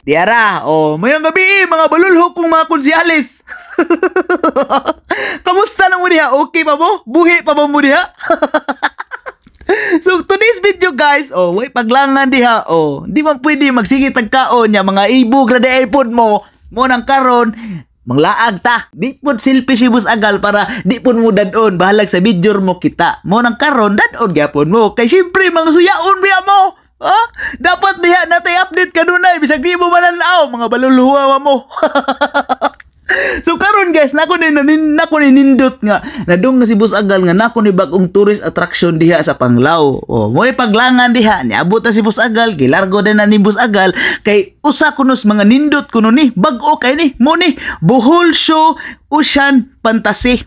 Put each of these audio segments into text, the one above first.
Diara, oh, mayong gabi mga balulho kong mga konsihales. Kamusta na mo diha? Okay pa mo? Buhi pa ba mo diha? So today's video, guys, oh, way paglangan diha, oh. Di man pwede magsige tagkaon nya mga ibog ra di iPhone mo. Mo nang karon manglaag ta. Di pud selfie si Boss Agal para di pud mo dadon, bahalag sa video mo kita. Mo nang karon dadon gyapon mo. Kay syempre mga suyaon biya mo. Ha? Dapat diha natay update kanunay bisag di mo mananaw, mga baluluwa mo. So karon, guys, nako ni nindot nga nadung nga si Boss Agal nga nako ni bag-ong tourist attraction diha sa Panglao. Oh, mo paglangan diha, niabot na si Boss Agal, gilargo din na ni Boss Agal kay usa kunos mga nindot kuno ni, bag-o kay ni, mo ni Bohol Show Ocean Fantasy.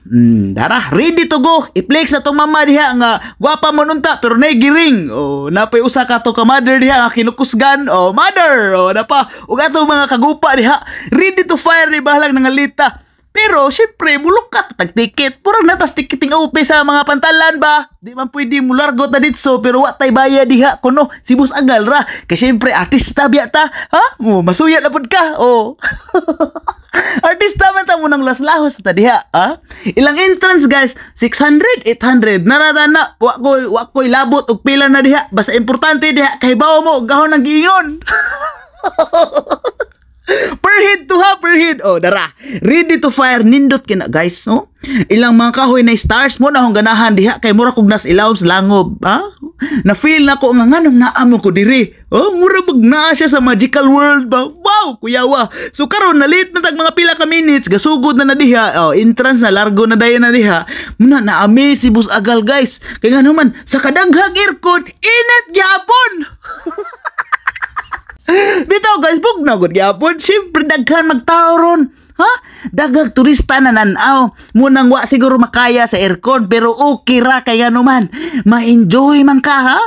Dara, ready to go. I-flex na tong mama diha nga gwapa mo nunta pero nay giring. Oh, napay usa ka to ka mother diha nga kinukusgan. Oh, mother. Oh, napa ug atong mga kagupa diha. Ready to fire ni bahalag nangalita. Pero syempre mulukat tag ticket. Purang natas ticketing OP sa mga pantalan ba? Di man pwede mulargo ta ditso pero wa tay bayad diha kuno si Boss Agal ra. Kay syempre artista biya ta. Ha? Mo masuya na pud ka. Oh. Artista man ta mo nang laslahos ta diha, ha? Ilang entrance, guys, 600, 800. Narada na, wa ko ilabot og pila na diha. Basta importante diha kay bawo mo gahon ang giingon. Per head to ha, per head. Oh, dara. Ready to fire, nindot kina, guys, no? Ilang mga kahoy na stars mo na akong ganahan diha kay mura kog nas ilawom sa langob, ha? Na feel na ko nga nganong naa mo ko diri. Oh, mura bag naa siya sa magical world ba? Wow, kuyawa. So karon na late na tag mga pila ka minutes, gasugod na na diha. Oh, entrance na largo na dayon na diha. Muna na amaze si Boss Agal, guys. Kay ngano man sa kadaghang aircon, init gyapon. Bitaw, guys, bugnaw gud gyapon. Syempre daghan magtao ron. Ha? Daghang turista na nanaw. Munang wa siguro makaya sa aircon pero okay ra kay ano man. Ma-enjoy man ka, ha?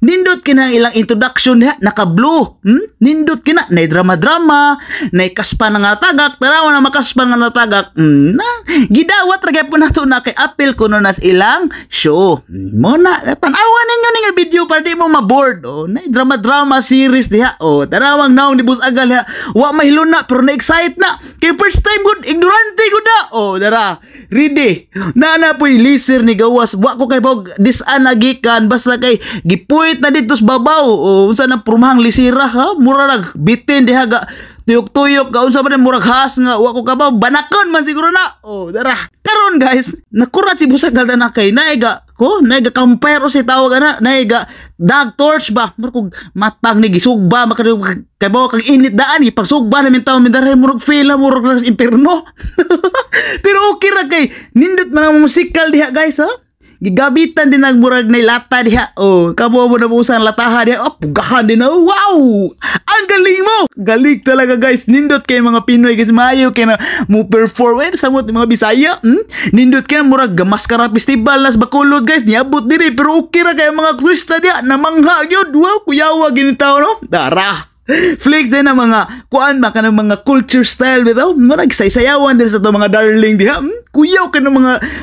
Nindot kina ilang introduction diha, naka-blue. Nindot kina nay drama-drama, nay kaspa na nga tagak, tarawa na makaspa nga natagak. Na gidawat ra gyapon nato na kay apil kuno nas ilang show. Mo na tan-awa ninyo ni nga video para di mo ma-bored. Oh, nay drama-drama series diha. Oh, tarawang naong ni Boss Agal diha. Wa mahiluna pero na-excite na. Kay first time gud, ignorante gud na. Oh, dara. Ready. Na na po'y laser ni gawas. Wa ko kay bog disan nagikan basta kay gipuit na dito sa babaw. O unsa na pormahang lisira, ha? Mura nag bitin diha ga tuyok-tuyok ga unsa ba ni murag has nga wa ko kabaw banakon man siguro na. Oh, dara. Karon, guys, nakurat si Boss Agal na kay naiga ko, naiga campfire o si tawag ana, naiga dag torch ba. Murag kog matang ni gisugba makadto kay bawa kang init daan ipagsugba na mintaw mindare murag feel na murag na impierno. Pero okay ra kay nindot man ang musikal diha, guys, ha? Gigabitan din ang murag na lata diha. Oh, kamo mo na busan lataha diha. Oh, pugahan din na. Wow! Ang galing mo! Galing talaga, guys. Nindot kay mga Pinoy guys. Maayo kay na mo perform. Eh, samot mga Bisaya. Nindot kay na murag Maskara Festival nas Bacolod, guys. Niabot diri pero okay ra kay mga turista diha. Namangha gyud. Wow, kuyawa gini tao, no? Dara. Flex din ang mga kuan ba kanang mga culture style bitaw murag saysayawan din sa to mga darling diha. Kuyaw kay ng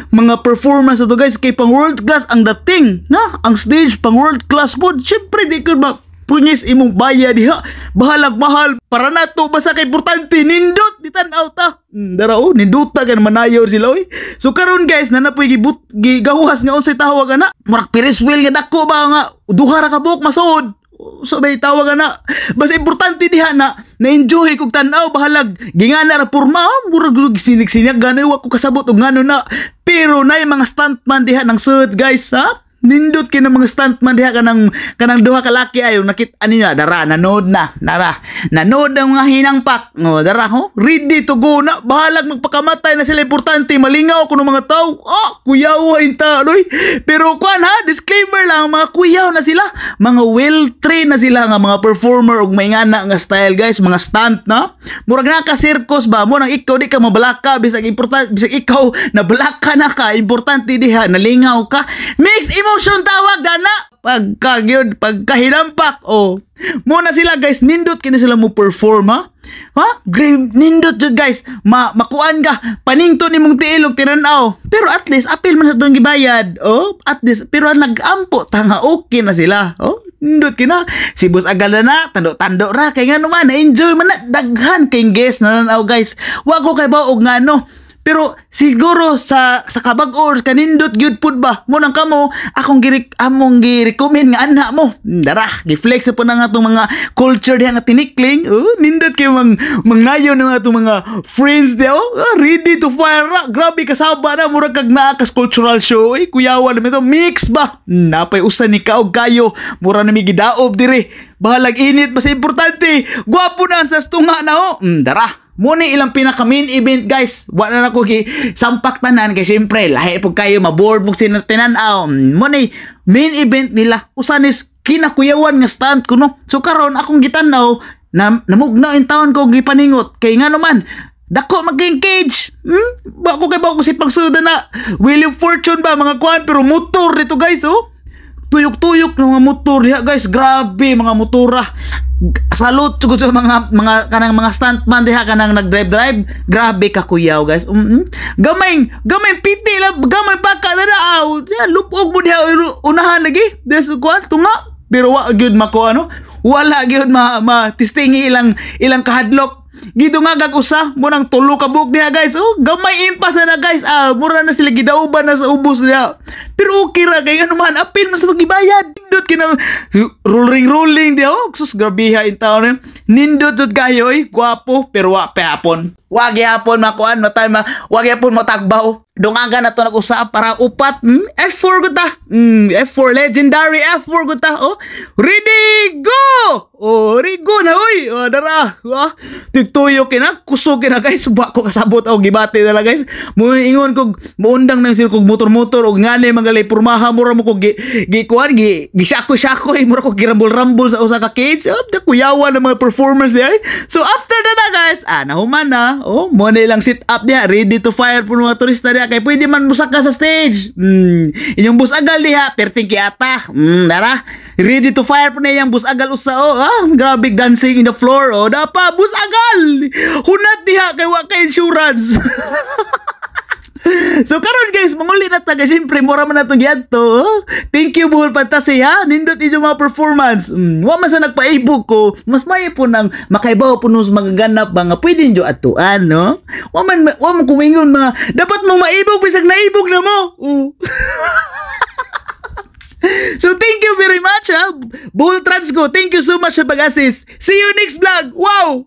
mga performance ato, guys, kay pang world class ang dating na ang stage, pang world class pod. Syempre di ko ba pungis imong baya diha, bahalag mahal para nato, basta kay importante nindot ditan-aw ta. Dara oh, ninduta kay manayaw sila oy. So karon, guys, na napoy gibut gigawas nga unsay tawag ana, murag Ferris wheel nga dako ba nga duha ra ka buok masuod. So may tawag na basta importante diha na na-enjoy kog tan-aw, bahalag gingana ra porma, oh, murag sinig-sinig ganoy wa ko kasabot og ngano na pero nay mga stuntman diha ng suit, guys, ha? Nindot kay ng mga stuntman diha kanang kanang duha ka laki ayo nakit ani niya. Dara, nanood na, dara, nanood ang mga hinangpak, oh, dara ho, ready to go na, bahalag magpakamatay na sila, importante malingaw kuno mga tao. Oh, kuyaw inta loy. Pero kuan ha, disclaimer lang, mga kuyaw na sila, mga well trained na sila nga mga performer ug may ngana nga style, guys, mga stunt na murag naka circus ba mo nang ikaw di ka mabalaka bisag importante bisag ikaw nabalaka na ka, importante diha nalingaw ka. Mixed emotion tawag gana pagka gyud pagkahinampak. Oh, mo na sila, guys, nindot kini sila mo perform, ha ha Grave, nindot jud, guys, ma makuan ka paningto nimong tiil og tinan-aw pero at least apil man sa tong gibayad. Oh, at least pero ang nagampo ta nga okay na sila. Oh. Nindot kina. Si Boss Agal na na, tando-tando ra kay ngano man, na-enjoy man na daghan kay guest na nanaw, guys. Wa ko kay og ngano. Pero siguro sa kabag-or kanindot gyud pud ba mo nang kamo akong girik among gi-recommend nga ana mo. Dara, gi-flex po na nga atong mga culture diha nga tinikling. Oh, nindot kay mang mangnayon ng atong mga friends diha, oh. Ah, ready to fire ra. Grabe kasaba na, murag kag naa kas cultural show, eh. Kuyawan naman ito, mix ba. Napay usa ni kaog kayo, mura na mi gidaob dire. Bahalag init, basta importante gwapo na sa tunga na, oh. Dara. Mo ni ilang pinaka main event, guys. Wa na nako gi sampak tanan kay syempre lahi pud kayo, maboard mo tinan-aw. Mo ni main event nila. Usa ni kinakuyawan nga stunt kuno. So karon akong gitan-aw na namugna in taon ko gipaningot kay ngano man dako maging cage. Ba ko kay ba ko si pagsuda na Wheel of Fortune ba mga kuan, pero motor dito, guys, oh. Tuyok-tuyok ng mga motor diha, guys. Grabe mga motora. Salute jud sa mga kanang mga stuntman diha, kanang nag-drive drive. Grabe ka kuyaw, guys. Gamay gamay piti lang, gamay baka na aw. Ya, lupog mo diha unahan lagi. Des kuan tunga. Pero wa gyud mako ano. Wala gyud ma testingi ilang ilang kahadlok. Gidungagag usa mo nang tulo ka buok diha, guys. Oh, gamay impas na na, guys. Ah, mura na sila gidauban na sa ubos diha. Pero okay ra kay ano man, apil man sa itong gibayad. Nindot kinang rolling rolling diha. Oh, sus, grabeha in taon. Nindot jud kayo oy, gwapo pero wa pa hapon. Wa gihapon makuan matay ma, wa gihapon motagbaw. Dungagan na to nag-usap para upat. F4 gud ta. F4, legendary F4 gud ta. Oh, ready go. Oh, ready go na oy. Oh, dara. Ah, tuyok kina, kusog kina, guys. Wa ko kasabot og gibati nila, guys. Mo ingon kog muundang nang sila kog motor-motor og ngani magalay pormaha, mura mo kog gi, gi kuan gi gisakoy-sakoy, mura ko girambol-rambol sa usa ka cage. Oh, da kuyawan ang mga performers diay. So after na na, guys, ah, nahuman na. Oh, mo na ilang sit up diha, ready to fire po mga turista diha kay pwede man musaka sa stage. Inyong Boss Agal diha, perting kiata. Dara. Ready to fire po na iyang Boss Agal usa, oh. Ah, grabe dancing in the floor. Oh, dapa Boss Agal. Hunat diha kay wa kay insurance. So karon, guys, manguli na ta kay syempre mura man nato giadto. Oh. Thank you, Bohol Fantasy, ha. Nindot inyong mga performance. Wa man sa nagpaibog ko, mas may po nang makaibaw po nung mga ganap mga pwede ninyo atuan, no? Wa man kumingon mga dapat mo maibog bisag naibog na mo. Oh. So thank you very much, ha. Bohol Transco, thank you so much sa pag-assist. See you next vlog. Wow!